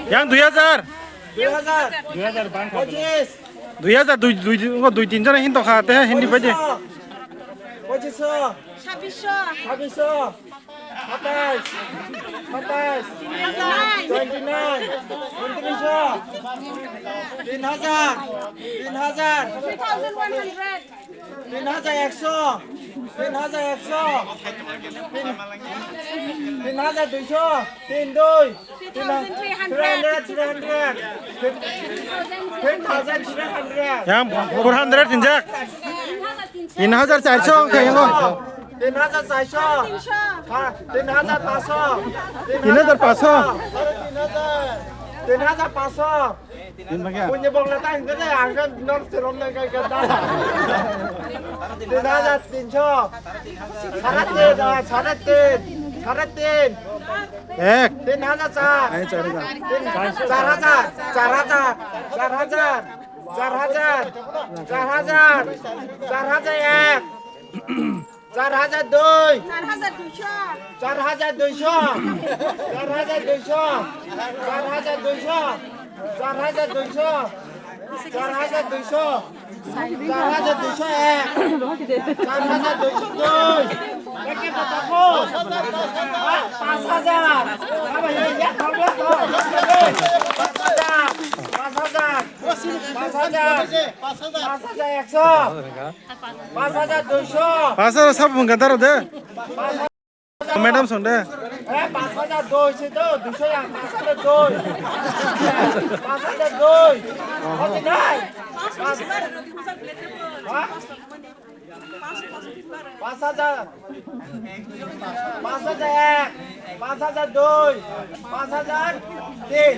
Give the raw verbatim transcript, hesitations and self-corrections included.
Yang dui hajar. Dui hajar. Dui hajar bang kha. Pojis. Dui hajar dui, dui, dui, dui tin jona hin tongkha, te hin di baje. Pojis. Sabbish. Sabbish. Satais. Satais. Twenty nine. Untris. Tin hajar. Tin hajar. Three thousand one hundred. Tin hajar ekso, tin hajar ekso, tin, tin hajar duiso, tin dui, tin ha-, three hundred, three hundred, tin thousand three hundred. Yang four hundred tinjak. Tin hajar charso khayango. Tin hajar charso. Ha, tin hajar paso. Tin hajar paso. Tin hajar paso. Punya bong na tang kene, ang kan nor serom na kai kata. Tin hajar tinso. Sare tin, ah, sare tin. Sare tin. Ek. Tin hajar char. Ai, char hajar. Tin, char hajar, char hajar, char hajar, char hajar, char hajar, char hajar ek. Char hajar dui. Char hajar duiso. Char hajar duiso. Char hajar duiso. Char hajar duiso. Char hajar duiso. Char hajar duiso. Char hajar duiso ek. Char hajar duiso dui. Paanch hajar. Paanch hajar. Paanch hajar. Paanch hajar. Paanch hajar ekso. Paanch hajar duiso. Paanch hajar sabo mungkha taro de. Madam song de. Eh, paanch hajar dui se to, duiso ya, paanch hajar dui. Paanch hajar dui. Paanch hajar. Ha? Paanch hajar. Paanch hajar ek, paanch hajar dui, paanch hajar tin.